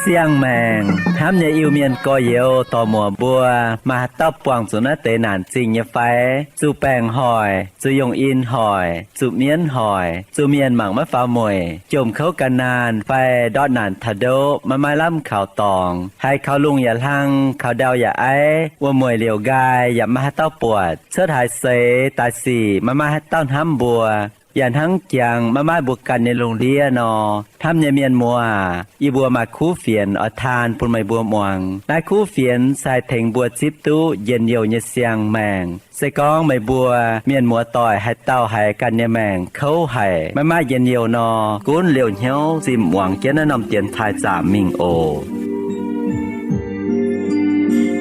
Siang-maengc hnamv nyei Iu-Mienh gorx-youz dorc-muoc mbuo, maaih haaix dauh buangh zuqc naaiv deix naanc zingh nyei fai? Zuqc baengc hoic, zuqc yungh in hoic, zuqc mienv hoic, zuqc mienh mangc maiv faaux mueic, jomc kouv ga'naanh fai ndortv naanc taux ndoqv maiv maaih lamh kaux dorngx, haiz kaux lungh yaac hlang, kaux ndau yaac aiv, wuom-mueic liouc nqaai yaac maiv maaih haaix dauh buatc, cuotv haaix seix daaih sic maiv maaih haaix dauh hnamv mbuo, yaac hnangv jangx maiv maaih mbuo ganh nyei lungh ndiev nor. Hnamv nyei mienh muoz aac, yie mbuo maaih kuv fienx oix taan bun meih mbuo muangx. Naaiv kuv fienx se haih tengx mbuo zipv duqv njien-youh nyei siang-maengc. Se gorngv meih mbuo mienh muoz-doic haaix dauh haiz ganh nyei maengc kouv haic, maiv maaih njien-youh nor, gunv liouh hnyouv zinh muangx jienv naaiv norm dienx taaih zaamc mingh oc.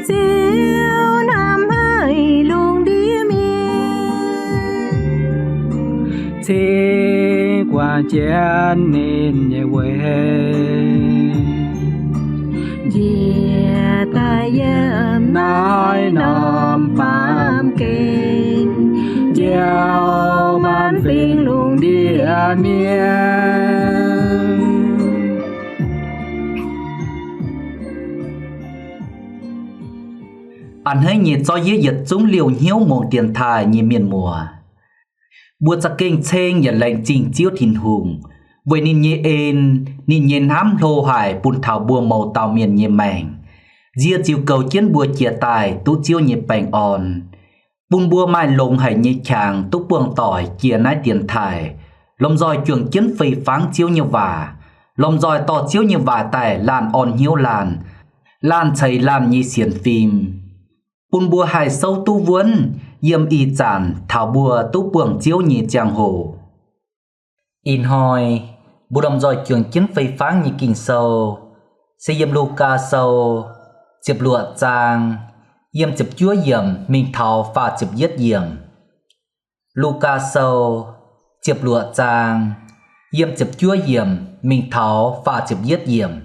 Ziouv hnamv haic lungh ndiev mienh, cingx guangc jienv ninh nyei weic, njiec daaih yiem naaiv norm baamh gen, njoux maanc fingx lungh ndiev mienh. A'hneiv nyei zorqv yie yietc zungv liouh hnyouv muangx dienx taaih nyei mienh muoz, mbuo za'gengh ceng yaac laengz zingh Ziouv Tin-Hungh weic ninh nyei en, ninh nyei hnamv hlo haic bun taux mbuo mouz dauh mienh nyei maengc, nzie ziux goux jienv mbuo jiex daaih duqv Ziouv nyei baengh orn, bun mbuo maaih longx haic nyei qangx duqv buangh doic jiex naaiv dienx taaih, lomh nzoih juangc jienv fei fangv Ziouv nyei waac, lomh nzoih dorh Ziouv nyei waac daaih laanh orn hnyouv laanh, laanh ceix laanh nyei sienx fim, bun mbuo haih souv duqv wuonv yiem ih zanc taux mbuo duqv buangh Ziouv nyei ziangh hoc. Ih hnoi mbuo lomh nzoih juangc jienv fei fangv nyei Ging-Sou se yiem Lugaa Sou ziepc luoqc zaang, yiem ziepc juov yiemc mingh taux faah ziepc yietv yiemc. Lugaa Sou ziepc luoqc zaang, yiem ziepc juov yiemc mingh taux faah ziepc yietv yiemc.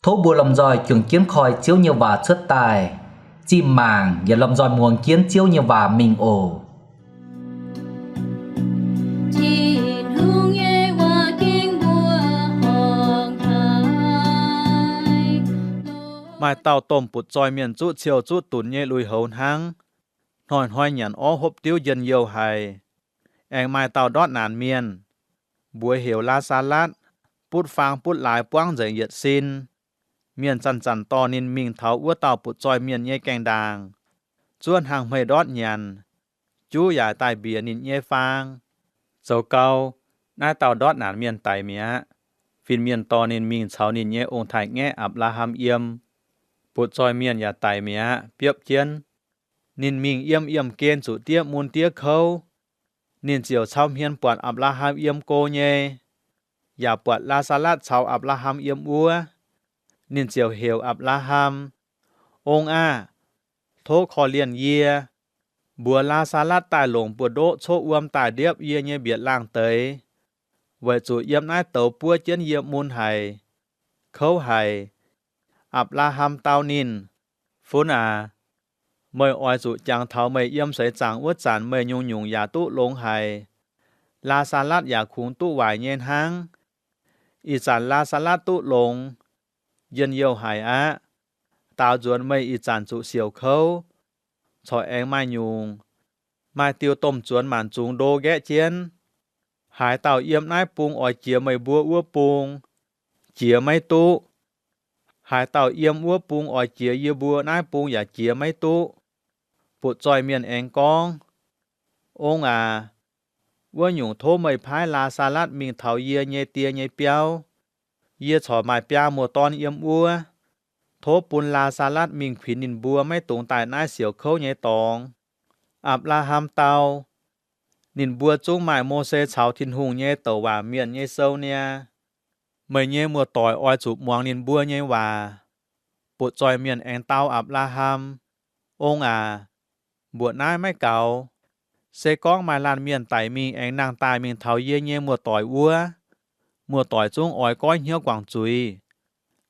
Tov mbuo lomh nzoih juangc jienv koi Ziouv nyei waac cuotv daaih, zinh mangc yaac lomh nzoih muangx jienv Ziouv nyei waac mingh oc. Tin-Hungh nyei waac ging mbuo horngc haic. Maaih dauh domh butv-zoih mienh zuqv ciou zuqv dunx nyei lui-houx hnangv. Hnoi-hnoi nyanc orv hopv diuv njien-youh haic. Aengx maaih dauh ndortv naanc mienh, mbuox heuc Laa^saa^latv, butv faang butv laaix buangv nzengc yietc sin. Mienh zanc-zanc dorh ninh mingh taux wuov dauh butv-zoih mienh nyei gaengh ndaangc, zuov hnaangx-hmeiv ndortv nyanc, juv yaaic daaih mbieqc ninh nyei faang. Zoux gau, naaiv dauh ndortv naanc mienh daic mi'aqv. Fin-mienh dorh ninh mingh caux ninh nyei ong-taaix-ngaeqv Apc^laa^ham yiem. Butv-zoih mienh yaac daic mi'aqv, biopv jienv. Ninh mingh yiem yiemh gen zuqc diev mun diev kouv. Ninh ziouc cau hmien buatc Apc^laa^ham yiem go nyei, yaac buatc Laa^saa^latv caux Apc^laa^ham yiem wuov. Ninh ziouc heuc Apc^laa^ham, Ong aah! Tov korv-lienh yie, mbuox Laa^saa^latv daaih longc buoz-ndoqv cov wuom daaih ndiepv yie nyei mbietc laangh deix, weic zuqc yiem naaiv douz buov jienv yie mun haic, kouv haic. Apc^laa^ham dau ninh, Fun aac, meih oix zuqc jangx taux meih yiem seix zaangc wuov zanc meih nyungc-nyungc yaac duqv longx haic. Laa^saa^latv yaac kungx duqv waaic nyei hnangv. Ih zanc Laa^saa^latv duqv longx, njien-youh haic aqv. Daaux nzuonx meih ih zanc zuqc siouc kouv, corc aengx maaih nyungc. Maaih diuh domh zuonx maanc zungx ndo nqaeqv jienv. Haaix dauh yiem naaiv bung oix jiex meih mbuo wuov bung, jiex maiv duqv. Haaix dauh yiem wuov bung oix jiex yie mbuo naaiv bung yaac jiex maiv duqv. Butv-zoih mienh aengx gorngv, Ong aac, wuov nyungc tov meih paaiv Laa^saa^latv mingh taux yie nyei die nyei biauv. Yie corc maaih biaa muoz-dorn yiem wuov. Tov bun Laa^saa^latv mingh kuinx ninh mbuo maiv dungx daaih naaiv siouc kouv nyei dorngx. Apc^laa^ham dau, Ninh mbuo zungv maaih Mose caux Tin-Hungh nyei douc waac mienh nyei sou niaa. Meih nyei muoz-doic oix zuqc muangx ninh mbuo nyei waac. Butv-zoih mienh aengx dau Apc^laa^ham, Ong aac, mbuoqc naaiv maiv gaux. Se gorngv maaih laanh mienh daic mingh aengx nangh daaih mingh taux yie nyei muoz-doic wuov, muoz-doic zungv oix goiv hnyouv guangc zuiz.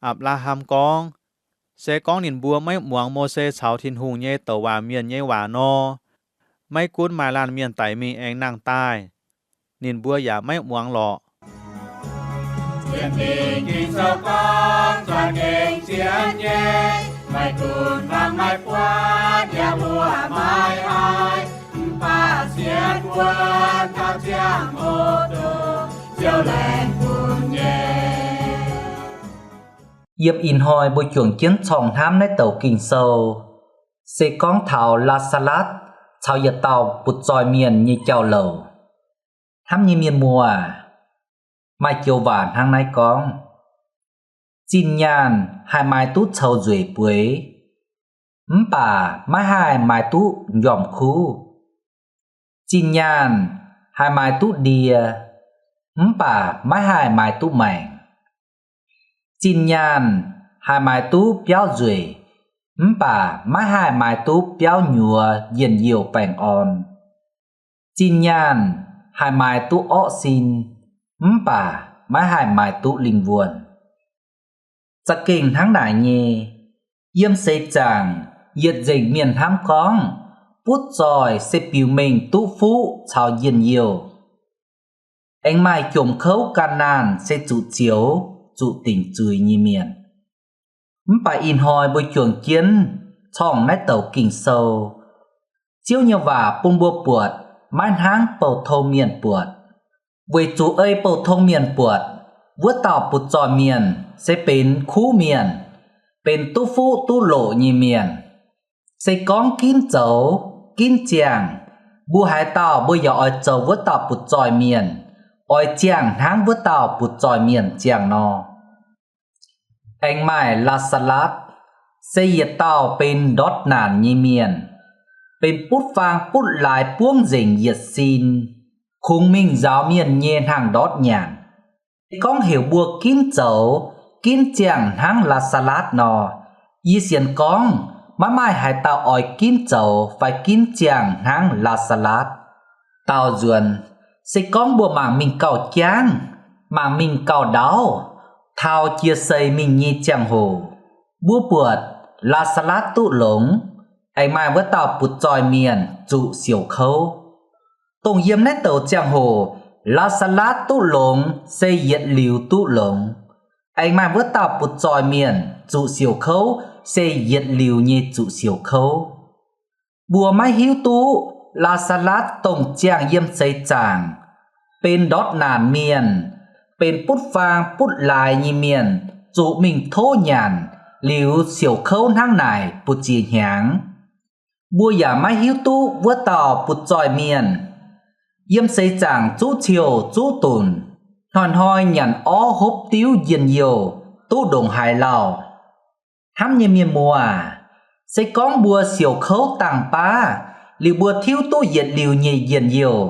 Apc^laa^ham gorngv, se gorngv ninh mbuo maiv muangx Mose caux Tin-Hungh nyei douc waac mienh nyei waac nor, maiv gunv maaih laanh mienh daic mingh aengx nangh daaih, ninh mbuo yaac maiv muangx lorqc. Yiem ih hnoi mbuo juangc jienv corng hnamv naaiv douc Ging-Sou, se gorngv taux Laa^saa^latv caux yietc dauh butv-zoih mienh nyei jauv-louc. Hnamv nyei mienh muoz, maaih joux waac hnangv naaiv gorngv, zinh nyaanh haih maaih duqv coux nzueic bueix, mv baac maiv haih maaih duqv njormh kuv. Zinh nyaanh haih maaih duqv ndie, mv baac maiv haih maaih duqv maengc. Zinh nyaanh haih maaih duqv biauv nzueic, mv baac maiv haih maaih duqv biauv nyuoz njien-youh baengh orn. Zinh nyaanh haih maaih duqv orqv sin, mv baac maiv haih maaih duqv lingh wuonh. Za'gengh hnangv naaic nyei, yiem seix zaangc yietc nzengc mienh hnamv gorngv butv zoih se biux mengh duqv fuqv caux njien-youh. Aengx maaih jomc kouv ganh naanh se zuqc zioux, zuqc dingc zuiz nyei mienh. Mv baac ih hnoi mbuo juangc jienv corng naaiv douc Ging-Sou, Ziouv nyei waac bun mbuo buatc maiv hnangv bouh tong mienh buatc. Weic zuqc ei bouh tong mienh buatc, wuov dauh butv zoih mienh se benx kuv mienh, benx duqv fuqv duqv loqc nyei mienh. Se gorngv ginv zoux, ginv ziangh, mbuo haaix dauh mbuo yaac oix zoux wuov dauh butv zoih mienh, oix ziangh hnangv wuov dauh butv zoih mienh ziangh nor. Aengx maaih Laa^saa^latv, se yietc dauh benx ndortv naanc nyei mienh, benx butv faang butv laaix buangv nzengc yietc sin, kungx mingh nzaaux mienh nyei hnaangx ndortv nyanc. Se gorngv heuc mbuo ginv zoux, ginv ziangh hnangv Laa^saa^latv nor, yie sienx gorngv maiv maaih haaix dauh oix ginv zoux fai ginv ziangh hnangv Laa^saa^latv. Daauh nzuonx, se gorngv mbuo mangc mingh gauh jangv, mangc mingh gauh ndaauv, taux jiex seix mingh nyei ziangh hoc, mbuo buatc Laa^saa^latv duqv longx, aengx maaih wuov dauh butv zoih mienh zuqc siouc kouv. Dongh yiem naaiv douc ziangh hoc Laa^saa^latv duqv longx se yietc liuz duqv longx, aengx maaih wuov dauh butv zoih mienh zuqc siouc kouv se yietc liuz nyei zuqc siouc kouv. Mbuo maiv hiuv duqv Laa^saa^latv dongh ziangh yiem seix zaangc, benx ndortv naanc mienh, benx butv faang butv laaix nyei mienh, zuqc mingh tov nyanc liuz siouc kouv hnangv naaic buoz-ziex hnyangx. Mbuo yaac maiv hiuv duqv wuov dauh butv zoih mienh yiem seix zaangc zuqv ciouh zuqv dunc, hnoi-hnoi nyanc orv hopv diuv njien-youh duqv ndongc haaix lauh. Hnamv nyei mienh muoz aac, se gorngv mbuo siouc kouv dangh baav liuz mbuo tiuv duqv yietc liuz nyei njien-youh,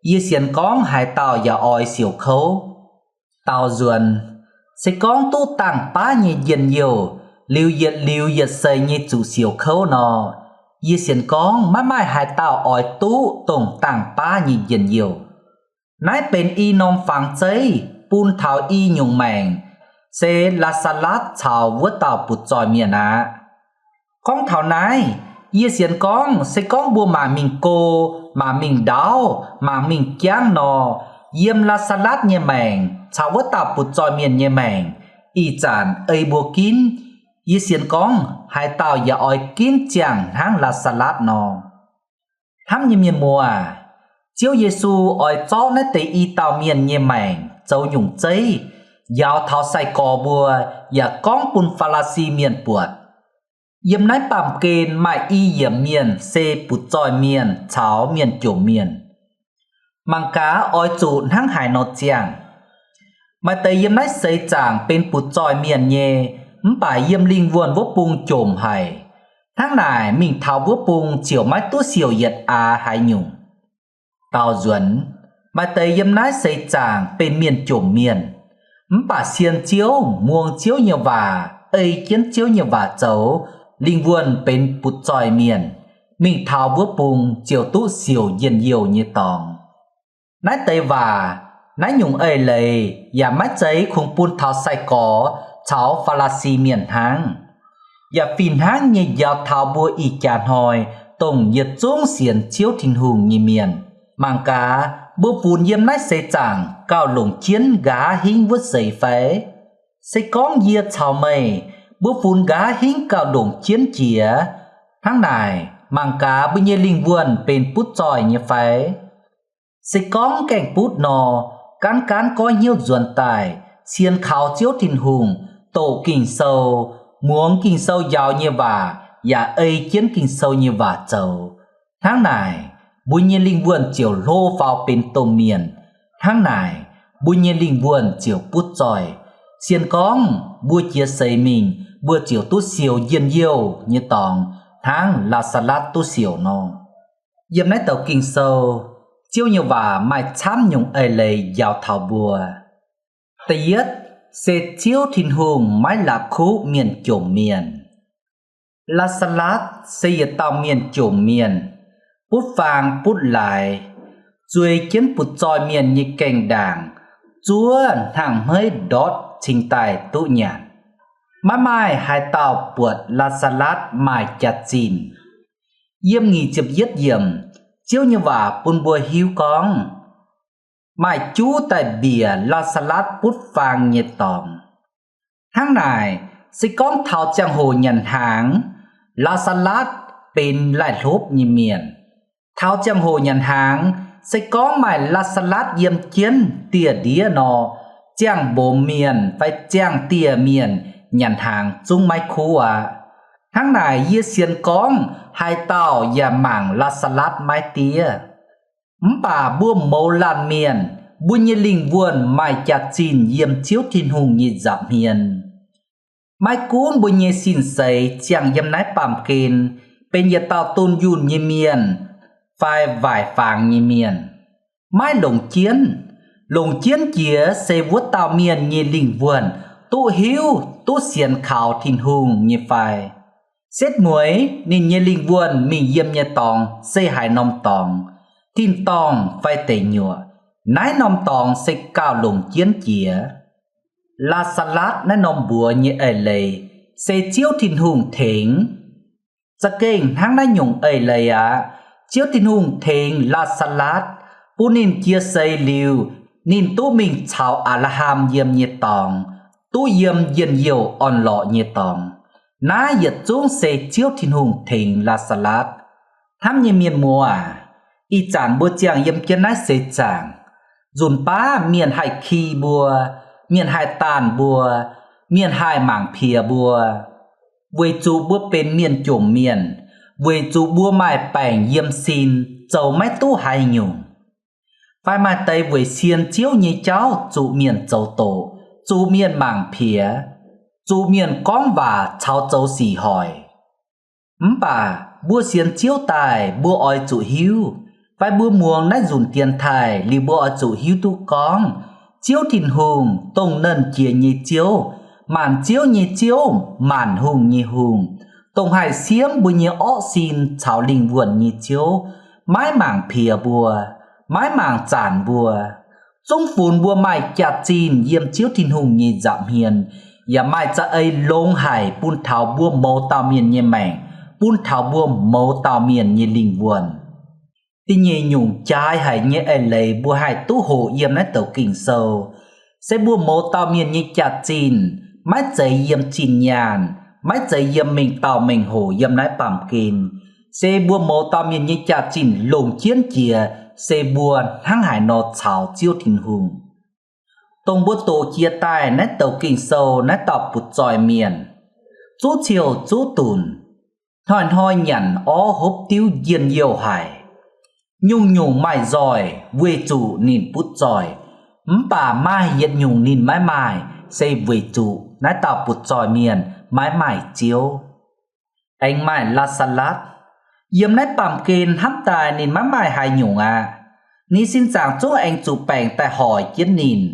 yie sienx gorngv haaix dauh yaac oix siouc kouv. Daaux nzuonx, se gorngv duqv dangh baav nyei njien-youh liuz yietc liuz yietc seix nyei zuqc siouc kouv nor, yie sienx gorngv maiv maaih haaix dauh oix duqv dongh dangh baav nyei njien-youh. Naaiv benx i norm fangx zeiv bun taux i nyungc maengc, se Laa^saa^latv caux wuov dauh butv zoih mienh aqv. Gorngv taux naaiv, yie sienx gorngv se gorngv mbuo mangc mingh go, mangc mingh ndaauv, mangc mingh jangv nor, yiem Laa^saa^latv nyei maengc caux wuov dauh butv zoih mienh nyei maengc, ih zanc ei mbuo ginv, yie sienx gorngv haaix dauh yaac oix ginv ziangh hnangv Laa^saa^latv nor. Hnamv nyei mienh muoz aac, Ziouv Yesu oix zorqv naaiv deix i dauh mienh nyei maengc zoux nyungc zeiv njaaux taux sai-gorx mbuo, yaac gorngv bun Faa^laa^si Mienh buatc. Yiem naaiv baamh gen maaih i yiemc mienh se butv zoih mienh caux mienh jomc mienh. Mangc gaax oix zuqc hnangv haaix nor ziangh. Maaih deix yiem naaiv seix zaangc benx butv zoih mienh nyei, mv baac yiem lingh wuonh wuov bung jomc haic. Hnangv naaic mingh taux wuov bung ziouc maiv duqv siouc yietc aax haaix nyungc. Daaux nzuonx, maaih deix yiem naaiv seix zaangc benx mienh jomc mienh, mv baac sien Ziouv, muangx Ziouv nyei waac, ei jienv Ziouv nyei waac zoux, lingh wuonh benx butv zoih mienh, mingh taux wuov bung ziouc duqv siouc njien-youh nyei dorngx. Naaiv deix waac, naaiv nyungc eix leiz yaac maiv zeiz kungx bun taux sai-gorx caux Faa^laa^si Mienh hnangv. Yaac fih hnangv nyei njaaux taux mbuo ih jaax hnoi dongh yietc zungv sienx Ziouv Tin-Hungh nyei mienh. Mangc gaax, mbuo funx yiem naaiv seix zaangc gauh longc jienv nqa'haav hingv wuov seix fai? Se gorngv yie caux meih, mbuo funx nqa'haav hingv gauh longc jienv jiex, hnangv naaic, mangc gaax mbuo nyei lingh wuonh benx butv zoih nyei fai? Se gorngv gaengh butv nor, gaanv gaanv goiv hnyouv nzuonx daaih, sienx kaux Ziouv Tin-Hungh, doqc Ging-Sou, muangx Ging-Sou njaaux nyei waac, yaac ei jienv Ging-Sou nyei waac zoux, hnangv naaic, mbuo nyei lingh wuonh ziouc hlo faaux benx domh mienh. Hnangv naaic, mbuo nyei lingh wuonh ziouc butv zoih. Sienx gorngv mbuo jiez seix mingh, mbuo ziouc duqv siouc njien-youh nyei dorngx hnangv Laa^saa^latv duqv siouc nor. Yiem naaiv douc Ging-Sou, Ziouv nyei waac maaih camv nyungc eix leiz njaaux taux mbuo. Da'yietv se Ziouv Tin-Hungh maiv la'kuqv mienh jomc mienh. Laa^saa^latv se yietc dauh mienh jomc mienh, butv faang butv laaix, zuei jienv butv-zoih mienh nyei gaengh ndaangc, zuov hnangv hmeiv ndortv cingx daaih duqv nyanc. Maiv maaih haaix dauh buatc Laa^saa^latv maaih jaax-zinh. Yiem nyic ziepc yietv yiemc, Ziouv nyei waac bun mbuo hiuv gorngv, maaih juv daaih mbiec Laa^saa^latv butv faang nyei dorngx. Hnangv naaic, se gorngv taux ziangh hoc nyanc hnaangx, Laa^saa^latv benx laih hlopv nyei mienh. Taux ziangh hoc nyanc hnaangx, se gorngv maaih Laa^saa^latv yiem jienv dieh ndiev nor, ziangh mbomx mienh fai ziangh dieh mienh nyanc hnaangx zungv maiv kuv aqv. Hnangv naaic yie sienx gorngv haaix dauh yaac mangc Laa^saa^latv maiv diev. Mv baac mbuo mouz laanh mienh, mbuo nyei lingh wuonh maaih jaax-zinh yiem Ziouv Tin-Hungh nyei nza'hmien. Maiv gunv mbuo nyei sin-seix ziangh yiem naaiv baamh gen benx yietc dauh dunh yunh nyei mienh fai waaic fangx nyei mienh, maiv longc jienv. Longc jienv jiex se wuov dauh mienh nyei lingh wuonh duqv hiuv duqv sienx kaux Tin-Hungh nyei fai. Setv mueiz ninh nyei lingh wuonh mingh yiem nyei dorngx se haaix norm dorngx, tin-dorngh fai deic nyuoqc, naaiv norm dorngx se gauh longc jienv jiex. Laa^saa^latv naaiv norm mbuox nyei eix leiz se Ziouv Tin-Hungh tengx. Za'gengh hnangv naaiv nyungc eix leiz aqv. Ziouv Tin-Hungh tengx Laa^saa^latv, bun ninh jiex seix liuz, ninh duqv mingh caux Apc^laa^ham yiem nyei dorngx, duqv yiem njien-youh orn-lorqc nyei dorngx. Naaiv yietc zungv se Ziouv Tin-Hungh tengx Laa^saa^latv. Hnamv nyei mienh muoz aac, ih zanc mbuo ziangh yiem jienv naaiv seix zaangc, nzunc baav mienh haih ki mbuo, mienh haih daanh mbuo, mienh haih mangc piex mbuo, weic zuqc mbuo benx mienh jomc mienh, weic zuqc mbuo maaih baengc yiem sin, zoux maiv duqv haaix nyungc. Fai maaih deix weic sienx Ziouv nyei jauv zuqc mienh zoux doqc, zuqc mienh mangc piex, zuqc mienh gorngv waac caux zoux sic hoic. Mv baac mbuo sienx Ziouv daaih mbuo oix zuqc hiuv, fai mbuo muangx naaiv nzunc dienx taaih liuz mbuo oix zuqc hiuv duqv gorngv, Ziouv Tin-Hungh dongh Nernh Jiex nyei Ziouv, maanc ziouv nyei Ziouv, maanc hungh nyei Hungh, dongh haih siemv mbuo nyei orqv sin caux lingh wuonh nyei Ziouv, maiv mangc piex mbuo, maiv mangc zanc mbuo. Zungv funx mbuo maaih jaax-zinh yiem Ziouv Tin-Hungh nyei nza'hmien, yaac maaih za'eix longx haic bun taux mbuo mouz dauh mienh nyei maengc, bun taux mbuo mouz dauh mienh nyei lingh wuonh. Da'nyeic nyungc jaaix haic nyei eix leiz mbuo haih duqv hoqc yiem naaiv douc Ging-Sou, se mbuo mouz dauh mienh nyei jaax-zinh maiv zeiz yiem zinh nyaanh, maiv zeiz yiem mengh dauh mengh hoc yiem naaiv baamh gen, se mbuo mouz dauh mienh nyei jaax-zinh longc jienv jiex se mbuo hnangv haaix nor caux Ziouv Tin-Hungh. Dongh mbuo doqc jiex daaih naaiv douc Ging-Sou naaiv dauh butv-zoih mienh, zuqv ciouh zuqv dunc, hnoi-hnoi nyanc orv hopv diuv njien-youh haic. Nyungc-nyungc maaih nzoih weic zuqc ninh butv zoih, mv baac maaih yietc nyungc ninh maiv maaih, se weic zuqc naaiv dauh butv-zoih mienh maiv maaih Ziouv. Aengx maaih Laa^saa^latv. Yiem naaiv baamh gen hnamv daaih ninh maiv maaih haaix nyungc aqv. Ninh sin zaangc zungv aengx zuqc baengc daaih hoic jienv ninh.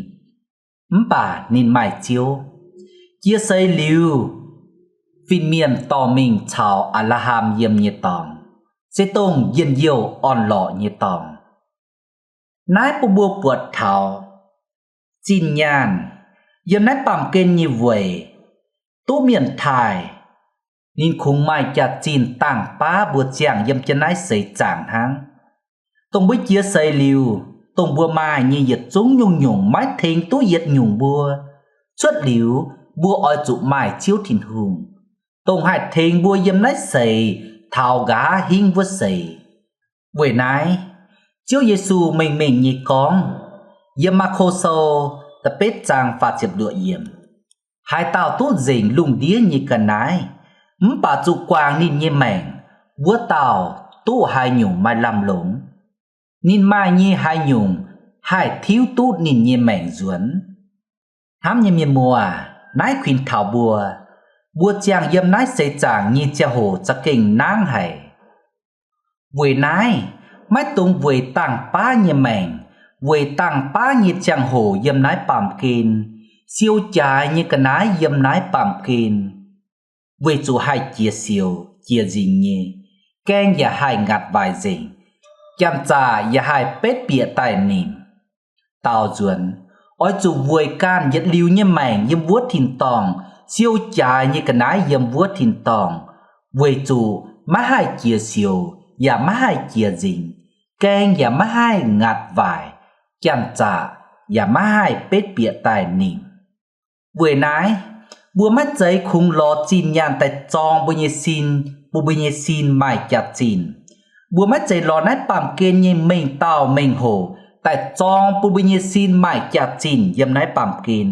Mv baac ninh maaih Ziouv. Jiex seix liuz, fin-mienh dorh mingh caux Apc^laa^ham yiem nyei dorngx, se dongh njien-youh orn-lorqc nyei dorngx. Naaiv bun mbuo buatc taux zinh nyaanh yiem naaiv baamh gen nyei weic, duqv mienh taaih, ninh kungx maaih jaax-zinh dangh baav mbuo ziangh yiem jienv naaiv seix zaangc hnangv. Dongh mbuo jiex seix liuz, dongh mbuo maaih nyei yietc zungv nyungc-nyungc maiv tengx duqv yietc nyungc mbuo. Cuotv liuz, mbuo oix zuqc maaih Ziouv Tin-Hungh, dongh haih tengx mbuo yiem naaiv seix taux nqa'haav hingv wuov seix. Weic naaiv, Ziouv Yesu mengh mengh nyei gorngv, yiem Maako Sou da'betv zaang faah ziepc luoqc yiemc, haaix dauh duqv nzengc lungh ndiev nyei ga'naaiv, mv baac zuqc guangc ninh nyei maengc, wuov dauh duqv haaix nyungc maaih lamh longx? Ninh maaih nyei haaix nyungc haih tiuv duqv ninh nyei maengc nzuonx? Hnamv nyei mienh muoz, naaiv kuinx taux mbuo, mbuo ziangh yiem naaiv seix zaangc nyei ziangh hoc za'gengh nangv haic. Weic naaiv, maiv dungx weic dangh baav nyei maengc, weic dangh baav nyei ziangh hoc yiem naaiv baamh gen, siou jaaix nyei ga'naaiv yiem naaiv baamh gen, weic zuqc haih jiex siouc jiex nzingx nyei, gaeng yaac haih ngaatc waaic nzengc, janx-zaqc yaac haih betv bieqc daaih nimc. Daaux nzuonx, oix zuqc weic ganh yietc liuz nyei maengc yiem wuov tin-dorngh, siou jaaix nyei ga'naaiv yiem wuov tin-dorngh, weic zuqc maiv haih jiex siouc yaac maiv haih jiex nzingx, gaeng yaac maiv haih ngaatc waaic, janx-zaqc yaac maiv haih betv bieqc daaih nimc. Weic naaiv, mbuo maiv zeiz kungx lorz zinh nyaanh daaih zorng mbuo nyei sin, bun mbuo nyei sin maaih jaax-zinh. Mbuo maiv zeiz lorz naaiv baamh gen nyei mengh dauh mengh hoc daaih zorng bun mbuo nyei sin maaih jaax-zinh yiem naaiv baamh gen.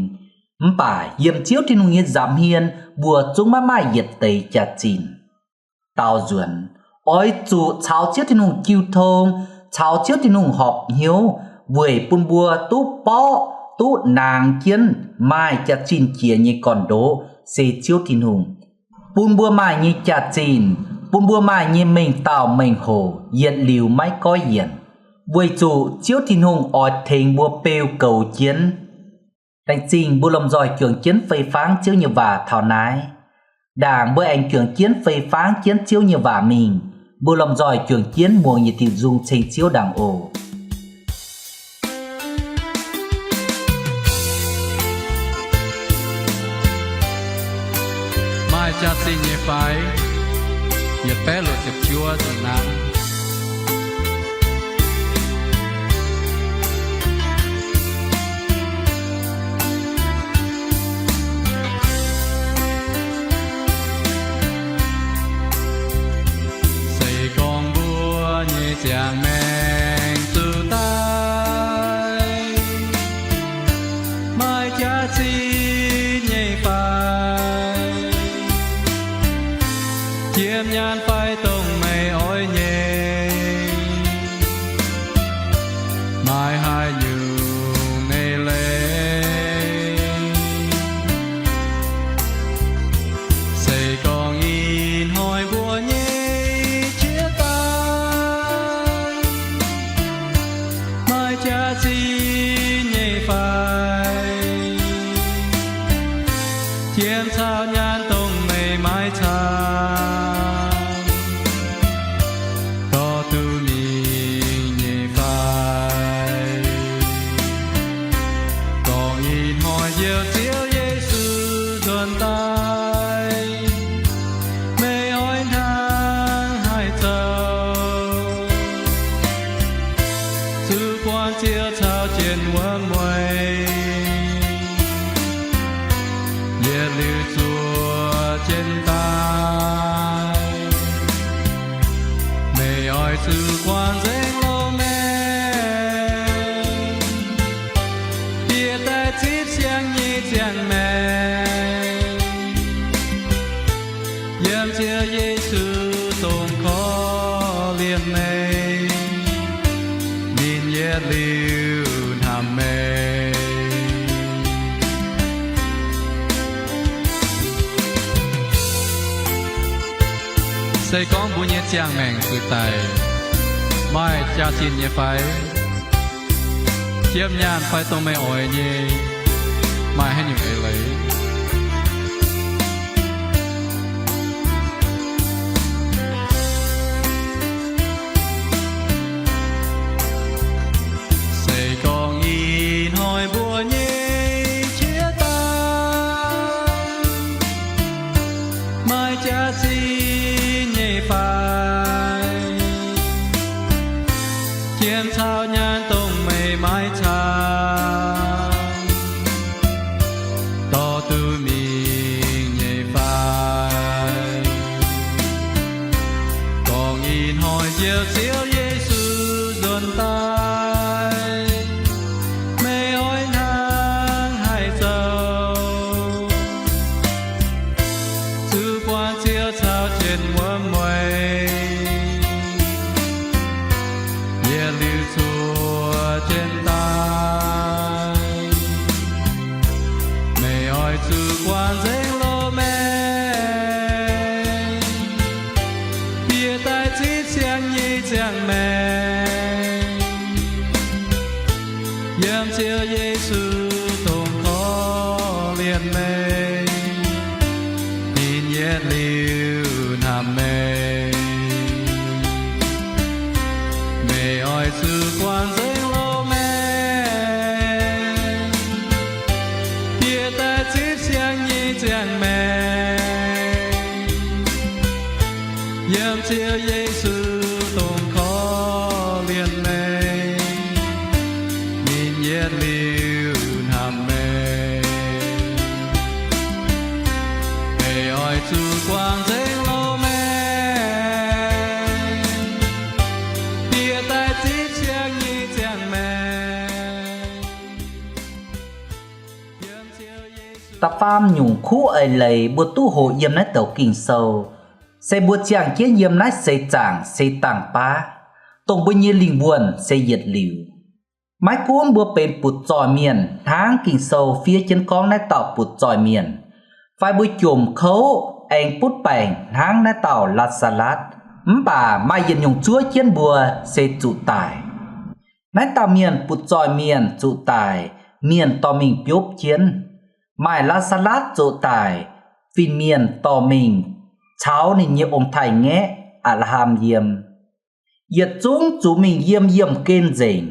Mv baac yiem Ziouv Tin-Hungh nyei nza'hmien mbuo zungv maiv maaih yietc deix jaax-zinh. Daaux nzuonx, oix zuqc caux Ziouv Tin-Hungh jiu tong, caux Ziouv Tin-Hungh horpc hnyouv weic bun mbuo duqv borqv, duqv nangx jienv maaih jaax-zinh jiex nyei gorn-ndoqv se Ziouv Tin-Hungh. Bun mbuo maaih nyei jaax-zinh, bun mbuo maaih nyei mengh dauh mengh hoc yietc liuz maiv goiv yienc, weic zuqc Ziouv Tin-Hungh oix tengx mbuo beu goux jienv. Laengz zingh mbuo lomh nzoih juangc jienv fei-fangv Ziouv nyei waac taux naaiv. Ndaangc mbuo aengx juangc jienv fei-fangv jienv Ziouv nyei waac mingh, mbuo lomh nzoih juangc jienv muangx yietc diuc nzung ceng Ziouv ndaangc oc. Maaih jaax-zinh nyei fai? Yietc baeqv luoqc ziepc juov nzunc naaiv. Se gorngv mbuo nyei ziangh maengc zuqc daaih, maaih jaax-zinh nyei fai? Jiem nyaanh fai dongh meih oix nyei, maaih haaix nyungc nyei leiz? Se gorngv ih hnoi mbuo nyei jiex daaih, maaih jaax-zinh nyei fai? Jiem caux nyaanh dongh meih maiv caux, dorh duqv mingh nyei fai? Gorngv ih hnoi njoux Ziouv Yesu nzuonx daaih, meih oix hnangv haaix zoux? Zuqc buangh Ziouv caux jienv wuom mueiz, yietc liuz zuov jienv daaih. Meih oix zuqc guangc nzengc loz-maengc, bieqc daaih zipv siang nyei ziangh maengc, yiem Ziouv Yesu dongh korv-lienh meih, ninh yietc liuz hnamv meih. Se gorngv mbuo nyei ziangh maengc zuqc daic, maaih jaax-zinh nyei fai? Jiem nyaanh fai dongh meih oix nyei, maaih haaix nyungc eix leiz? Se gorngv ih hnoi mbuo nyei jiex daaih, Maaih jaax-zinh nyei fai? Jiem caux nyaanh dongh meih maiv caux, dorh duqv mingh nyei fai? Gorngv ih hnoi njoux Ziouv Yesu nzuonx daaih, meih oix hnangv haaix zoux? Zuqc buangh Ziouv caux jienv wuom mueiz, yietc liuz zuov jienv daaih. Meih oix zuqc guangc nzengc loz-maengx, bieqc daaih zipv siang nyei ziangh maengc, yiem Ziouv Yesu dongh korv-lienh meih, ninh yietc liuz hnamv meih. Meih oix zuqc guangc nzengc loz-maengx, bieqc daaih zipv siang nyei ziangh maengc, yiem Ziouv Yesu dongh korv-lienh meih, ninh yietc liuz hnamv meih. Meih oix zuqc guangc nzengc loz-maengx, bieqc daaih zipv siang nyei ziangh maengc, yiem Ziouv Yesu. Da'faam nyungc kuv eix leiz mbuo duqv hoqc yiem naaiv douc Ging-Sou, se mbuo ziangh jienv yiem naaiv seix zaangc se dangh baav, dongh mbuo nyei lingh wuonh se yietc liuz. Maiv gunv mbuo benx butv-zoih mienh hnangv Ging-Sou fiev jienv gorngv naaiv dauh butv-zoih mienh, fai mbuo jomc kouv aengx butv baengc hnangv naaiv dauh Laa^saa^latv, mv baac maaih yietc nyungc zuov jienv mbuo se zuqc daic. Naaiv dauh mienh butv-zoih mienh zuqc daic, mienh dorh mingh biopv jienv. Maaih Laa^saa^latv zuqc daic, fin-mienh dorh mingh caux ninh nyei ong-taaix-ngaeqv, Apc^laa^ham, yiem. Yietc zungv zuqc mingh yiem yiemh gen nzengc,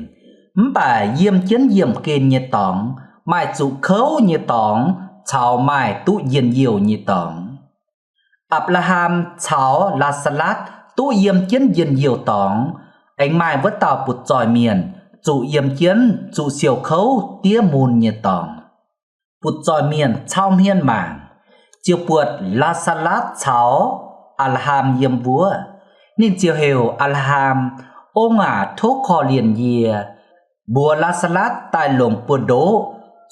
mv baac yiem jienv yiemh gen nyei dorngx, maaih zuqc kouv nyei dorngx caux maaih duqv njien-youh nyei dorngx. Apc^laa^ham caux Laa^saa^latv duqv yiem jienv njien-youh dorngx, aengx maaih wuov dauh butv-zoih mienh zuqc yiem jienv zuqc siouc kouv diev mun nyei dorngx. Butv-zoih mienh cau hmien mangc, ziouc buatc Laa^saa^latv caux Apc^laa^ham yiem wuov. Ninh ziouc heuc Apc^laa^ham, Ong aac, tov korv-lienh yie, mbuox Laa^saa^latv daaih longc buoz-ndoqv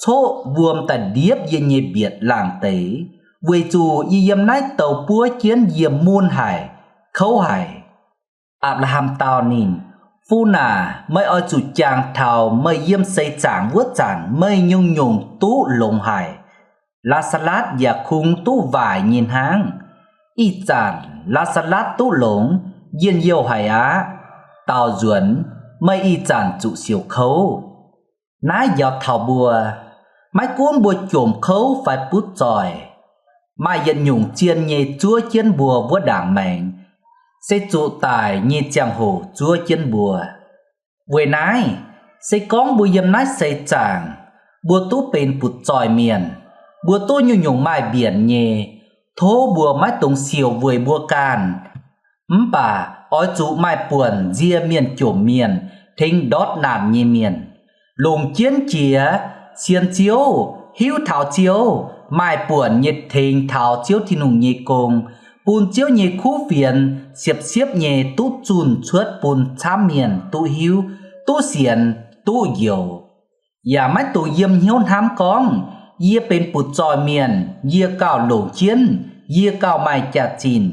coqv wuom daaih ndiepv yie nyei mbietc laangh deix, weic zuqc yie yiem naaiv douh buov jienv yiem mun haic, kouv haic. Apc^laa^ham dau ninh, Fun aac, meih oix zuqc jangx taux meih yiem seix zaangc wuov zanc meih nyungc-nyungc duqv longx haic. Laa^saa^latv yaac kungx duqv waaic nyei hnangv. Ih zanc Laa^saa^latv duqv longx, njien-youh haic aqv. Daaux nzuonx, meih ih zanc zuqc siouc kouv. Naaiv njaaux taux mbuo, maiv gunv mbuo jomc kouv fai butv zoih, maaih yietc nyungc zien nyei zuov jienv mbuo wuov ndaangc maengx, se zuqc daic nyei ziangh hoc zuov jienv mbuo. Weic naaiv, se gorngv mbuo yiem naaiv seix zaangc, mbuo duqv benx butv zoih mienh, mbuo duqv nyungc-nyungc maaih mbienc nyei, tov mbuo maiv dungx siouc weic mbuo ganh. Mv baac oix zuqc maaih buonc nzie mienh jomc mienh, tengx ndortv naanc nyei mienh, longc jienv jiex, sienx Ziouv, hiuv taux Ziouv, maaih buonc nyei tengx taux Ziouv Tin-Hungh nyei gong, bun Ziouv nyei kuv fienx siepv-siepv nyei duqv zunh cuotv bun camv mienh duqv hiuv, duqv sienx, duqv njoux. Yaac maiv dungx yiem hnyouv hnamv gorngv, Yie benx butv zoih mienh, yie gauh longc jienv, yie gauh maaih jaax-zinh.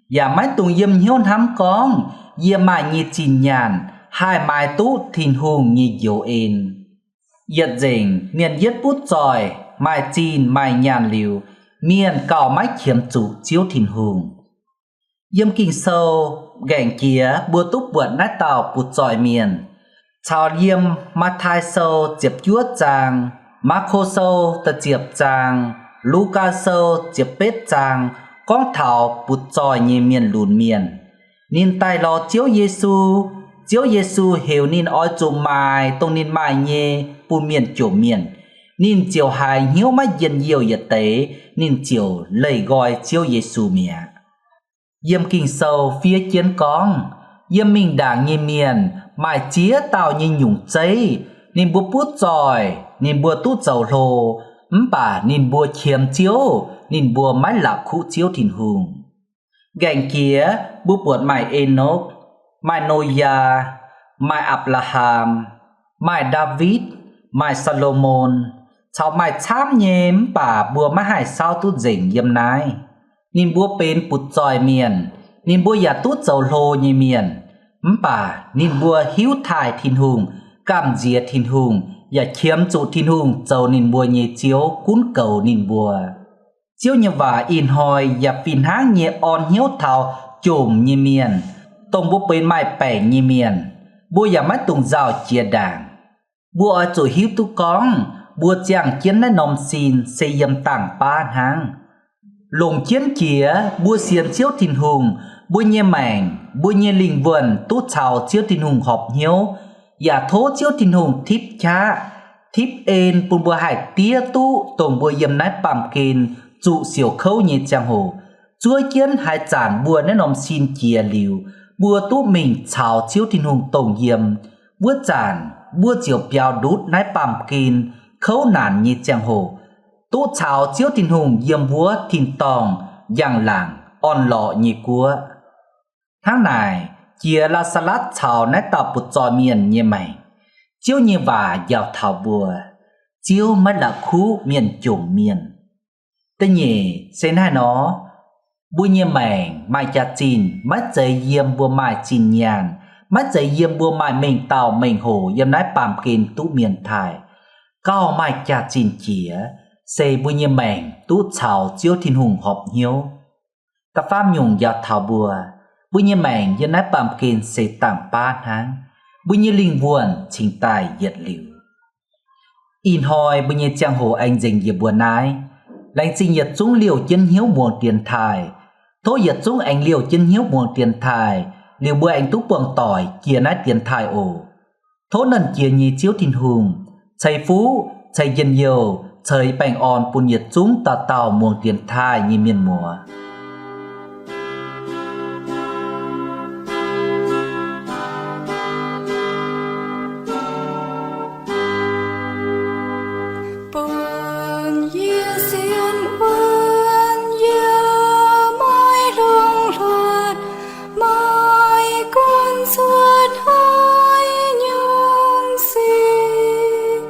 Yaac maiv dungx yiem hnyouv hnamv gorngv, Yie maaih nyei zinh nyaanh haih maaiz duqv Tin-Hungh nyei njoux en. Yietc nzengc mienh yietv butv zoih, maaih zinh maaih nyaanh liuz, mienh gauh maiv qiemx zuqc Ziouv Tin-Hungh. Yiem Ging-Sou nqaengc jiex mbuo duqv buatc naaiv dauh butv zoih mienh, caux yiem Matv^taai Sou ziepc juov zaang, Maako Sou da'ziepc zaang, Lugaa Sou ziepc betv zaang, gorngv taux butv zoih nyei mienh lunx mienh. Ninh daaih lorz Ziouv Yesu, Ziouv Yesu heuc ninh oix zuqc maaic dongh ninh maaih nyei bun mienh jomc mienh. Ninh ziouc haiz hnyouv maiv njien-youh yietc deix, ninh ziouc leih nqoi Ziouv Yesu mi'aqv. Yiem Ging-Sou fiev jienv gorngv, yiem mingh ndaangc nyei mienh maaih ziex dauh nyei nyungc zeiv, ninh mbuo butv zoih, ninh mbuo duqv zoux hlo, mv baac ninh mbuo qiemx Ziouv, ninh mbuo maiv la'kuqv Ziouv Tin-Hungh. Nqaengc jiex mbuo buatc maaih Enokv, maaih Noyaa, maaih Apc^laa^ham, maaih Ndaawitv, maaih Saa^lo^morn, caux maaih camv nyei mv baac mbuo maiv haih saauv duqv nzengc yiem naaiv. Ninh mbuo benx butv zoih mienh, ninh mbuo yaac duqv zoux hlo nyei mienh, mv baac ninh mbuo hiuv taaih Tin-Hungh, gamh nziex Tin-Hungh, yaac qiemx zuqc Tin-Hungh zoux ninh mbuo nyei Ziouv gunv goux ninh mbuo. Ziouv nyei waac ih hnoi yaac fih hnangv nyei orn hnyouv taux jomc nyei mienh, dongh mbuo benx maaih baengc nyei mienh, mbuo yaac maiv dungx nzauh jiex ndaangc. Mbuo oix zuqc hiuv duqv gorngv mbuo ziangh jienv naaiv norm sin se yiem dangh baav hnangv. Longc jienv jiex mbuo sienx Ziouv Tin-Hungh, mbuo nyei maengc, mbuo nyei lingh wuonh duqv caux Ziouv Tin-Hungh horpc hnyouv, yaac tov Ziouv Tin-Hungh tipv qaqv, tipv en bun mbuo haih diev duqv dongh mbuo yiem naaiv baamh gen zuqc siouc kouv nyei ziangh hoc, zuov jienv haaix zanc mbuo naaiv norm sin jiex liuz, mbuo duqv mingh caux Ziouv Tin-Hungh dongh yiem. Wuov zanc mbuo ziouc biaux ndutv naaiv baamh gen kouv naanc nyei ziangh hoc, duqv caux Ziouv Tin-Hungh yiem wuov tin-dorngh njang-laangc orn-lorqc nyei guoqv. Hnangv naaic, jiex Laa^saa^latv caux naaiv dauh butv zoih mienh nyei maengc, Ziouv nyei waac njaaux taux mbuo, Ziouv maiv la'kuqv mienh jomc mienh. Da'nyeic se hnangv haaix nor, mbuo nyei maengc maaih jaax-zinh maiv zeiz yiem mbuo maaih zinh nyaanh, maiv zeiz yiem mbuo maaih mengh dauh mengh hoc yiem naaiv baamh gen duqv mienh taaih. Gauh maaih jaax-zinh jiex se mbuo nyei maengc duqv caux Ziouv Tin-Hungh horpc hnyouv. Da'faam nyungc njaaux taux mbuo, mbuo nyei maengc yiem naaiv baamh gen se dangh baav hnangv. Mbuo nyei lingh wuonh cingx daaih yietc liuz. Ih hnoi mbuo nyei ziangh hoc aengx nzengc yie mbuo naaiv. Laengz zingh yietc zungv liouh jienv hnyouv muangx dienx taaih. Tov yietc zungv aengx liouh jienv hnyouv muangx dienx taaih, liuz mbuo aengx duqv buangh doic jiex naaiv dienx taaih oc. Tov Nernh Jiex nyei Ziouv Tin-Hungh ceix fuqv, ceix njien-youh, ceix baengh orn bun yietc zungv dauh dauh muangx dienx taaih nyei mienh muoz. Bun yie sienx wuonv yie maiv lungh hluotv, maiv gunv cuotv haaix nyungc sic,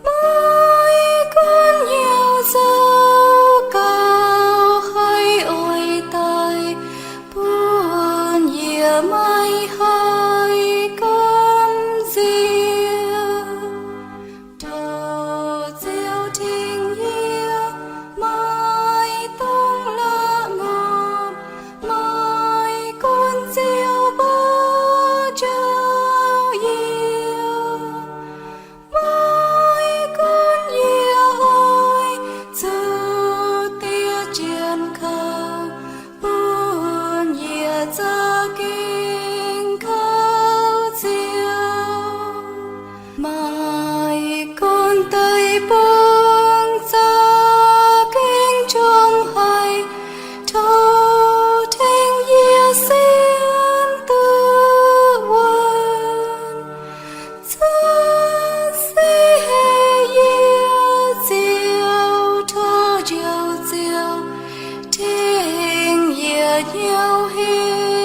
maiv gunv hnyouv zoux gauh haih oix daaih, bun yie maiv haih gamh nziex. Tov Ziouv tengx yie, maiv dungx la'ngopv, maiv gunv Ziouv mbuo njoux yie, maiv gunv yie oix zuqc diev jienv kouv, bun yie za'gengh kouv Ziouv. Maiv gunv deic-bung za'gengh njongc haic, tov tengx yie sienx duqv wuonv. Za'gengh se heh yie Ziouv, tov Njoux Ziouv tengx yie hnyouv heh.